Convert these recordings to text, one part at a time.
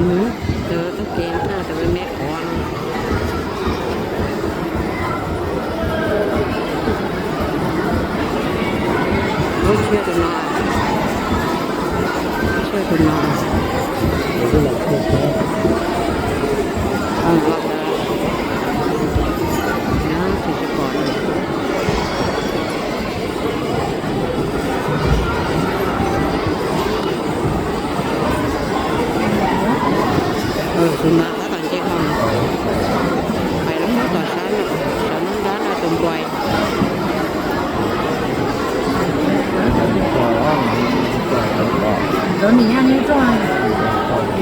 Tus tub ki, tus me me qhuav no. Lub tshiab tus no, tshiab tus no. Los ntawd, tsis pom. Tus no tab tom nce hauv, pais lub nraub qaum sab no, sab nruab nrab no tus npua. Lawv nim yam nyob rau,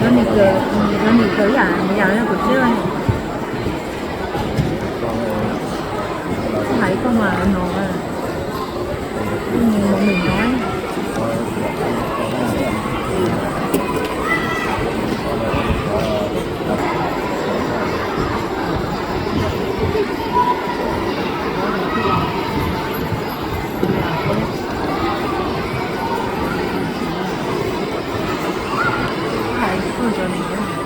lawv nim kawm, lawv nim kawm yam yam yog kuv thiab. Hais koj mas no, mus mus no. Hais koj cov niam.